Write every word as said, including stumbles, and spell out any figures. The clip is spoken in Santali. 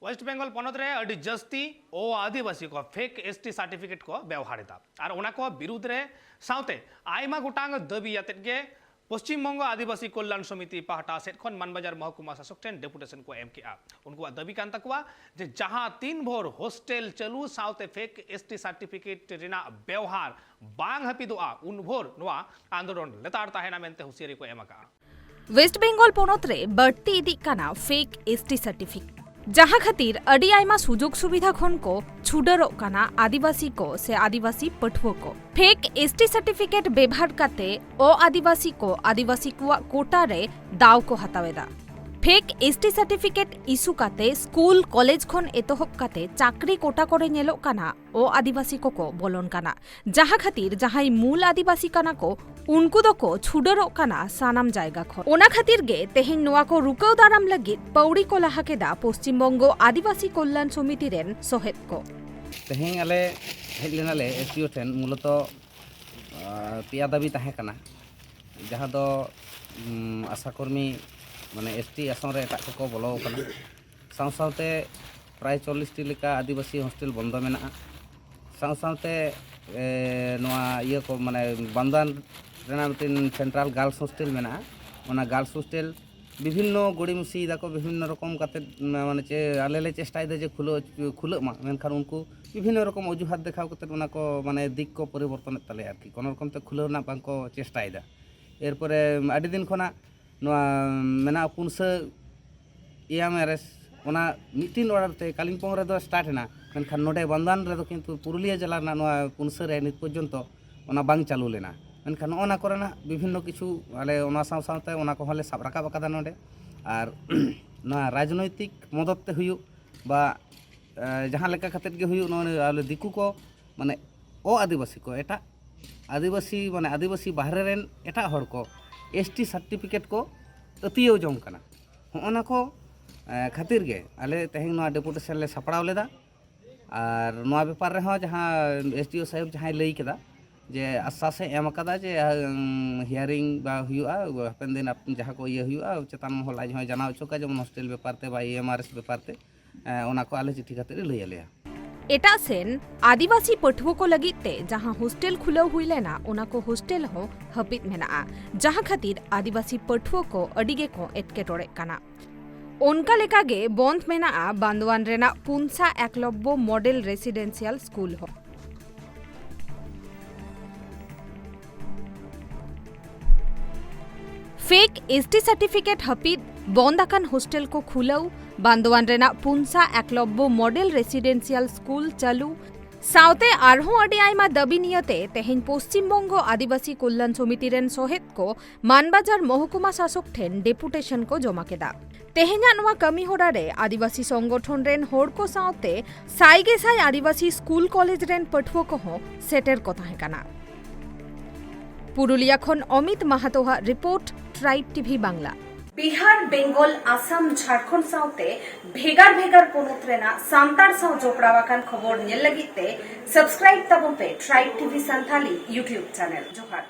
ᱳᱭᱮᱥᱴ ᱵᱮᱝᱜᱚᱞ ᱯᱚᱱᱚᱛ ᱨᱮ ᱟᱹᱰᱤ ᱡᱟᱹᱥᱛᱤ ᱚ ᱟᱹᱫᱤᱵᱟᱹᱥᱤ ᱠᱚ ᱯᱷᱮᱠ ᱮᱥᱴᱤ ᱥᱟᱨᱴᱤᱯᱷᱤᱠᱮᱴ ᱠᱚ ᱵᱮᱣᱦᱟᱨ ᱮᱫᱟ ᱟᱨ ᱚᱱᱟ ᱠᱚ ᱵᱤᱨᱩᱫᱽ ᱨᱮ ᱥᱟᱶᱛᱮ ᱟᱭᱢᱟ ᱜᱚᱴᱟᱝ ᱫᱟᱹᱵᱤ ᱟᱛᱮᱫ ᱜᱮ ᱯᱚᱥᱪᱤᱢ ᱵᱚᱝᱜᱚ ᱟᱹᱫᱤᱵᱟᱹᱥᱤ ᱠᱚᱞᱞᱟᱱ ᱥᱚᱢᱤᱛᱤ ᱯᱟᱦᱴᱟ ᱥᱮᱫ ᱠᱷᱚᱱ ᱢᱟᱱᱵᱟᱡᱟᱨ ᱢᱚᱦᱠᱩᱢᱟ ᱥᱟᱥᱚᱠ ᱴᱷᱮᱱ ᱰᱮᱯᱩᱴᱮᱥᱚᱱ ᱠᱚ ᱮᱢ ᱠᱮᱜᱼᱟ᱾ ᱩᱱᱠᱩᱣᱟᱜ ᱫᱟᱹᱵᱤ ᱠᱟᱱ ᱛᱟᱠᱚᱣᱟ ᱡᱮ ᱡᱟᱦᱟᱸ ᱛᱤᱱ ᱵᱷᱳᱨ ᱦᱳᱥᱴᱮᱞ ᱪᱟᱹᱞᱩ ᱥᱟᱶᱛᱮ ᱯᱷᱮᱠ ᱮᱥᱴᱤ ᱥᱟᱨᱴᱤᱯᱷᱤᱠᱮᱴ ᱨᱮᱱᱟᱜ ᱵᱮᱣᱦᱟᱨ ᱵᱟᱝ ᱦᱟᱹᱯᱤᱫᱚᱜᱼᱟ, ᱩᱱ ᱵᱷᱳᱨ ᱱᱚᱣᱟ ᱟᱱᱫᱳᱞᱚᱱ ᱞᱮᱛᱟᱲ ᱛᱟᱦᱮᱱᱟ ᱢᱮᱱᱛᱮ ᱦᱩᱸᱥᱤᱭᱟᱹᱨᱤ ᱠᱚ ᱮᱢ ᱟᱠᱟᱜᱼᱟ᱾ ᱳᱭᱮᱥᱴ ᱵᱮᱝᱜᱚᱞ ᱯᱚᱱᱚᱛ ᱨᱮ ᱵᱟᱹᱲᱛᱤ ᱤᱫᱤᱜ ᱠᱟᱱᱟ ᱯᱷᱮᱠ ᱮᱥᱴᱤ ᱥᱟᱨᱴᱤᱯᱷᱤᱠᱮᱴ, ᱡᱟᱦᱟᱸ ᱠᱷᱟᱹᱛᱤᱨ ᱟᱹᱰᱤ ᱟᱭᱢᱟ ᱥᱩᱡᱳᱜᱽ ᱥᱩᱵᱤᱫᱷᱟ ᱠᱷᱚᱱ ᱠᱚ ᱪᱷᱩᱰᱟᱹᱨᱚᱜ ᱠᱟᱱᱟ ᱟᱹᱫᱤᱵᱟᱹᱥᱤ ᱠᱚ ᱥᱮ ᱟᱹᱫᱤᱵᱟᱹᱥᱤ ᱯᱟᱹᱴᱷᱩᱣᱟᱹ ᱠᱚ᱾ ᱯᱷᱮᱠ ᱮᱥᱴᱤ ᱥᱟᱨᱴᱤᱯᱷᱤᱠᱮᱴ ᱵᱮᱵᱷᱟᱨ ᱠᱟᱛᱮ ᱚ ᱟᱹᱫᱤᱵᱟᱹᱥᱤ ᱠᱚ ᱟᱹᱫᱤᱵᱟᱹᱥᱤ ᱠᱚᱣᱟᱜ ᱠᱳᱴᱟ ᱨᱮ ᱫᱟᱣ ᱠᱚ ᱦᱟᱛᱟᱣ ᱮᱫᱟ᱾ ᱯᱷᱮᱠ ᱮᱥᱴᱤ ᱥᱟᱨᱴᱤᱯᱷᱤᱠᱮᱴ ᱤᱥᱩ ᱠᱟᱛᱮ ᱥᱠᱩᱞ, ᱠᱚᱞᱮᱡᱽ ᱠᱷᱚᱱ ᱮᱛᱚᱦᱚᱵ ᱠᱟᱛᱮ ᱪᱟᱠᱨᱤ ᱠᱳᱴᱟ ᱠᱚᱨᱮ ᱧᱮᱞᱚᱜ ᱠᱟᱱᱟ ᱚ ᱟᱹᱫᱤᱵᱟᱹᱥᱤ ᱠᱚᱠᱚ ᱵᱚᱞᱚᱱ ᱠᱟᱱᱟ, ᱡᱟᱦᱟᱸ ᱠᱷᱟᱹᱛᱤᱨ ᱡᱟᱦᱟᱸᱭ ᱢᱩᱞ ᱟᱹᱫᱤᱵᱟᱹᱥᱤ ᱠᱟᱱᱟ ᱠᱚ, ᱩᱱᱠᱩ ᱫᱚᱠᱚ ᱪᱷᱩᱰᱟᱹᱨᱚᱜ ᱠᱟᱱᱟ ᱥᱟᱱᱟᱢ ᱡᱟᱭᱜᱟ ᱠᱷᱚᱱ᱾ ᱚᱱᱟ ᱠᱷᱟᱹᱛᱤᱨ ᱜᱮ ᱛᱮᱦᱮᱧ ᱱᱚᱣᱟ ᱠᱚ ᱨᱩᱠᱟᱹᱣ ᱫᱟᱨᱟᱢ ᱞᱟᱹᱜᱤᱫ ᱯᱟᱹᱣᱲᱤ ᱠᱚ ᱞᱟᱦᱟ ᱠᱮᱫᱟ ᱯᱚᱥᱪᱤᱢ ᱵᱚᱝᱜᱚ ᱟᱹᱫᱤᱵᱟᱹᱥᱤ ᱠᱚᱞᱞᱟᱱ ᱥᱚᱢᱤᱛᱤ ᱨᱮᱱ ᱥᱚᱦᱮᱫ ᱠᱚ᱾ ᱛᱮᱦᱮᱧ ᱟᱞᱮ ᱦᱮᱡ ᱞᱮᱱᱟᱞᱮ ᱮᱥᱰᱤᱳ ᱴᱷᱮᱱ, ᱢᱩᱞᱚᱛᱚ, ᱟᱨ ᱯᱮᱭᱟ ᱫᱟᱹᱵᱤ ᱛᱟᱦᱮᱸ ᱠᱟᱱᱟ, ᱡᱟᱦᱟᱸ ᱫᱚ, ᱩᱢ, ᱟᱥᱟ ᱠᱚᱨᱢᱤ, ᱢᱟᱱᱮ, ᱮᱥᱴᱤ ᱟᱥᱚᱱ ᱨᱮ ᱮᱴᱟᱜ ᱠᱚᱠᱚ ᱵᱚᱞᱚ ᱟᱠᱟᱱᱟ᱾ ᱥᱟᱶ ᱥᱟᱶᱛᱮ ᱯᱨᱟᱭ ᱪᱚᱞᱞᱤᱥ ᱴᱤ ᱞᱮᱠᱟ ᱟᱹᱫᱤᱵᱟᱹᱥᱤ ᱦᱳᱥᱴᱮᱞ ᱵᱚᱱᱫᱚ ᱢᱮᱱᱟᱜᱼᱟ᱾ ᱥᱟᱶ ᱥᱟᱶᱛᱮ, ᱮ, ᱱᱚᱣᱟ ᱤᱭᱟᱹ ᱠᱚ, ᱢᱟᱱᱮ, ᱵᱟᱱᱫᱳᱣᱟᱱ ᱨᱮᱱᱟᱜ ᱢᱤᱫᱴᱮᱱ ᱥᱮᱱᱴᱨᱟᱞ ᱜᱟᱨᱞᱥ ᱦᱳᱥᱴᱮᱞ ᱢᱮᱱᱟᱜᱼᱟ᱾ ᱚᱱᱟ ᱜᱟᱨᱞᱥ ᱦᱳᱥᱴᱮᱞ ᱵᱤᱵᱷᱤᱱᱱᱚ ᱜᱚᱲᱤᱢᱚᱥᱤ ᱫᱟᱠᱚ, ᱵᱤᱵᱷᱤᱱᱱᱚ ᱨᱚᱠᱚᱢ ᱠᱟᱛᱮᱫ, ᱢᱟᱱᱮ, ᱪᱮ-, ᱟᱞᱮ ᱞᱮ ᱪᱮᱥᱴᱟᱭᱮᱫᱟ ᱡᱮ ᱠᱷᱩᱞᱟᱹᱣ, ᱠᱷᱩᱞᱟᱹᱜ ᱢᱟ, ᱢᱮᱱᱠᱷᱟᱱ ᱩᱱᱠᱩ ᱵᱤᱵᱷᱤᱱᱱᱚ ᱨᱚᱠᱚᱢ ᱚᱡᱩᱦᱟᱛ ᱫᱮᱠᱷᱟᱣ ᱠᱟᱛᱮᱫ ᱚᱱᱟ ᱠᱚ, ᱢᱟᱱᱮ, ᱫᱤᱠ ᱠᱚ ᱯᱚᱨᱤᱵᱚᱨᱛᱚᱱᱮᱫ ᱛᱟᱞᱮᱭᱟ ᱟᱨᱠᱤ, ᱠᱳᱱᱳ ᱨᱚᱠᱚᱢ ᱛᱮ ᱠᱷᱩᱞᱟᱹᱣ ᱨᱮᱱᱟᱜ ᱵᱟᱝ ᱠᱚ ᱪᱮᱥᱴᱟᱭᱮᱫᱟ᱾ ᱮᱨᱯᱚᱨᱮ ᱟᱹᱰᱤ ᱫᱤᱱ ᱠᱷᱚᱱᱟᱜ ᱱᱚᱣᱟ ᱢᱮᱱᱟᱜᱼᱟ ᱯᱩᱱᱥᱟᱹ ᱮᱭᱟᱢ ᱟᱨ ᱮᱥ, ᱚᱱᱟ ᱢᱤᱫᱴᱤᱱ ᱚᱰᱟᱨ ᱛᱮ ᱠᱟᱞᱤᱢᱯᱚᱝ ᱨᱮᱫᱚ ᱥᱴᱟᱨᱴ ᱮᱱᱟ, ᱢᱮᱱᱠᱷᱟᱱ ᱱᱚᱰᱮ ᱵᱟᱱᱫᱟᱱ ᱨᱮᱫᱚ ᱠᱤᱱᱛᱩ ᱯᱩᱨᱩᱞᱤᱭᱟᱹ ᱡᱮᱞᱟ ᱨᱮᱱᱟᱜ ᱱᱚᱣᱟ ᱯᱩᱱᱥᱟᱹ ᱨᱮ ᱱᱤᱛ ᱯᱚᱨᱡᱚᱱᱛᱚ ᱚᱱᱟ ᱵᱟᱝ ᱪᱟᱹᱞᱩ ᱞᱮᱱᱟ᱾ ᱢᱮᱱᱠᱷᱟᱱ ᱱᱚᱜᱼᱚ ᱱᱟ ᱠᱚᱨᱮᱱᱟᱜ ᱵᱤᱵᱷᱤᱱᱱᱚ ᱠᱤᱪᱷᱩ ᱟᱞᱮ ᱚᱱᱟ ᱥᱟᱶ ᱥᱟᱶᱛᱮ ᱚᱱᱟ ᱠᱚᱦᱚᱸ ᱞᱮ ᱥᱟᱵ ᱨᱟᱠᱟᱵ ᱟᱠᱟᱫᱟ ᱱᱚᱰᱮ᱾ ᱟᱨ ᱱᱚᱣᱟ ᱨᱟᱡᱽᱱᱳᱭᱛᱤᱠ ᱢᱚᱫᱚᱫ ᱛᱮ ᱦᱩᱭᱩᱜ ᱵᱟ, ᱮ, ᱡᱟᱦᱟᱸ ᱞᱮᱠᱟ ᱠᱟᱛᱮᱫ ᱜᱮ ᱦᱩᱭᱩᱜ, ᱱᱚᱣᱟ ᱟᱞᱮ ᱫᱤᱠᱩ ᱠᱚ, ᱢᱟᱱᱮ, ᱚ ᱟᱹᱫᱤᱵᱟᱹᱥᱤ ᱠᱚ, ᱮᱴᱟᱜ ᱟᱹᱫᱤᱵᱟᱹᱥᱤ, ᱢᱟᱱᱮ, ᱟᱹᱫᱤᱵᱟᱹᱥᱤ ᱵᱟᱦᱨᱮ ᱨᱮᱱ ᱮᱴᱟᱜ ᱦᱚᱲ ᱠᱚ ᱮᱥᱴᱤ ᱥᱟᱨᱴᱤᱯᱷᱤᱠᱮᱴ ᱠᱚ ᱟᱹᱛᱤᱭᱟᱹᱣ ᱡᱚᱝ ᱠᱟᱱᱟ᱾ ᱦᱚᱸᱜᱼᱚ ᱱᱟ ᱠᱚ, ᱮ, ᱠᱷᱟᱹᱛᱤᱨ ᱜᱮ ᱟᱞᱮ ᱛᱮᱦᱮᱧ ᱱᱚᱣᱟ ᱰᱮᱯᱩᱴᱮᱥᱚᱱ ᱞᱮ ᱥᱟᱯᱲᱟᱣ ᱞᱮᱫᱟ᱾ ᱟᱨ ᱱᱚᱣᱟ ᱵᱮᱯᱟᱨ ᱨᱮᱦᱚᱸ ᱡᱟᱦᱟᱸ ᱮᱥᱰᱤᱳ ᱥᱟᱦᱮᱵᱽ ᱡᱟᱦᱟᱸᱭ ᱞᱟᱹᱭ ᱠᱮᱫᱟ, ᱡᱮ ᱟᱥᱥᱟᱥ ᱮ ᱮᱢ ᱟᱠᱟᱫᱟ ᱡᱮ, ᱩᱢ, ᱦᱤᱭᱟᱨᱤᱝ ᱵᱟ ᱦᱩᱭᱩᱜᱼᱟ, ᱦᱟᱯᱮᱱ ᱫᱤᱱ ᱟᱯ-, ᱡᱟᱦᱟᱸ ᱠᱚ ᱤᱭᱟᱹ ᱦᱩᱭᱩᱜᱼᱟ, ᱪᱮᱛᱟᱱ ᱢᱚᱦᱚᱞ ᱟᱡ ᱦᱚᱸᱭ ᱡᱟᱱᱟᱣ ᱦᱚᱪᱚ ᱠᱟᱜᱼᱟ, ᱡᱮᱢᱚᱱ ᱦᱳᱥᱴᱮᱞ ᱵᱮᱯᱟᱨ ᱛᱮ ᱵᱟ ᱤᱭᱩ ᱮᱢ ᱟᱨ ᱮᱥ ᱵᱮᱯᱟᱨ ᱛᱮ᱾ ᱮᱸ, ᱚᱱᱟ ᱠᱚ ᱟᱞᱮ ᱪᱤᱴᱷᱤ ᱠᱟᱛᱮ ᱞᱮ ᱞᱟᱹᱭ ᱟᱞᱮᱭᱟ᱾ ᱮᱴᱟᱜ ᱥᱮᱱ, ᱟᱹᱫᱤᱵᱟᱹᱥᱤ ᱯᱟᱹᱴᱷᱩᱣᱟᱹ ᱠᱚ ᱞᱟᱹᱜᱤᱫ ᱛᱮ ᱡᱟᱦᱟᱸ ᱦᱳᱥᱴᱮᱞ ᱠᱷᱩᱞᱟᱹᱣ ᱦᱩᱭ ᱞᱮᱱᱟ, ᱚᱱᱟ ᱠᱚ ᱦᱳᱥᱴᱮᱞ ᱦᱚᱸ ᱦᱟᱹᱯᱤᱫ ᱢᱮᱱᱟᱜᱼᱟ, ᱡᱟᱦᱟᱸ ᱠᱷᱟᱹᱛᱤᱨ ᱟᱹᱫᱤᱵᱟᱹᱥᱤ ᱯᱟᱹᱴᱷᱩᱣᱟᱹ ᱠᱚ ᱟᱹᱰᱤ ᱜᱮᱠᱚ ᱮᱴᱠᱮᱴᱚᱬᱮᱜ ᱠᱟᱱᱟ᱾ ᱚᱱᱠᱟ ᱞᱮᱠᱟᱜᱮ ᱵᱚᱱᱫᱷ ᱢᱮᱱᱟᱜᱼᱟ ᱵᱟᱱᱫᱳᱣᱟᱱ ᱨᱮᱱᱟᱜ ᱯᱩᱱᱥᱟ ᱮᱠᱞᱚᱵᱽᱵᱚ ᱢᱚᱰᱮᱞ ᱨᱮᱥᱤᱰᱮᱱᱥᱤᱭᱟᱞ ᱥᱠᱩᱞ ᱦᱚᱸ᱾ ᱯᱷᱮᱠ ᱮᱥᱴᱤ ᱥᱟᱨᱴᱤᱯᱷᱤᱠᱮᱴ ᱦᱟᱹᱯᱤᱫ, ᱵᱚᱱᱫ ᱟᱠᱟᱱ ᱦᱳᱥᱴᱮᱞ ᱠᱚ ᱠᱷᱩᱞᱟᱹᱣ, ᱵᱟᱱᱫᱳᱣᱟᱱ ᱨᱮᱱᱟᱜ ᱯᱩᱱᱥᱟ ᱮᱠᱞᱚᱵᱽᱵᱚ ᱢᱚᱰᱮᱞ ᱨᱮᱥᱤᱰᱮᱱᱥᱤᱭᱟᱞ ᱥᱠᱩᱞ ᱪᱟᱹᱞᱩ, ᱥᱟᱶᱛᱮ ᱟᱨᱦᱚᱸ ᱟᱹᱰᱤ ᱟᱭᱢᱟ ᱫᱟᱹᱵᱤ ᱱᱤᱭᱟᱹᱛᱮ ᱛᱮᱦᱮᱧ ᱯᱚᱥᱪᱤᱢ ᱵᱚᱝᱜᱚ ᱟᱹᱫᱤᱵᱟᱹᱥᱤ ᱠᱚᱞᱞᱟᱱ ᱥᱚᱢᱤᱛᱤ ᱨᱮᱱ ᱥᱚᱦᱮᱫ ᱠᱚ ᱢᱟᱱᱵᱟᱡᱟᱨ ᱢᱚᱦᱠᱩᱢᱟ ᱥᱟᱥᱚᱠ ᱴᱷᱮᱱ ᱰᱮᱯᱩᱴᱮᱥᱚᱱ ᱠᱚ ᱡᱚᱢᱟ ᱠᱮᱫᱟ᱾ ᱛᱮᱦᱮᱧᱟᱜ ᱱᱚᱣᱟ ᱠᱟᱹᱢᱤ ᱦᱚᱨᱟ ᱨᱮ ᱟᱹᱫᱤᱵᱟᱹᱥᱤ ᱥᱚᱝᱜᱚᱴᱷᱚᱱ ᱨᱮᱱ ᱦᱚᱲ ᱠᱚ ᱥᱟᱶᱛᱮ ᱥᱟᱭ ᱜᱮᱥᱟᱭ ᱟᱹᱫᱤᱵᱟᱹᱥᱤ ᱥᱠᱩᱞ ᱠᱚᱞᱮᱡᱽ ᱨᱮᱱ ᱯᱟᱹᱴᱷᱩᱣᱟᱹ ᱠᱚᱦᱚᱸ ᱥᱮᱴᱮᱨ ᱠᱚ ᱛᱟᱦᱮᱸ ᱠᱟᱱᱟ᱾ ᱯᱩᱨᱩᱞᱤᱭᱟ ᱠᱷᱚᱱ ᱚᱢᱤᱛ ᱢᱟᱦᱟᱛᱚᱣᱟᱜ report, tribe TV Bangla. Bihar, Bengal, Assam, Jharkhand ᱥᱟᱶᱛᱮ ᱵᱷᱮᱜᱟᱨ ᱵᱷᱮᱜᱟᱨ ᱯᱚᱱᱚᱛ ᱨᱮᱱᱟᱜ ᱥᱟᱱᱛᱟᱲ ᱥᱟᱶ ᱡᱚᱯᱲᱟᱣ ᱟᱠᱟᱱ ᱠᱷᱚᱵᱚᱨ ᱧᱮᱞ ᱞᱟᱹᱜᱤᱫ ᱛᱮ ᱥᱟᱵᱥᱠᱨᱟᱭᱤᱵ ᱛᱟᱵᱚᱱ ᱯᱮ tribe TV Santhali YouTube channel. ᱡᱚᱦᱟᱨ᱾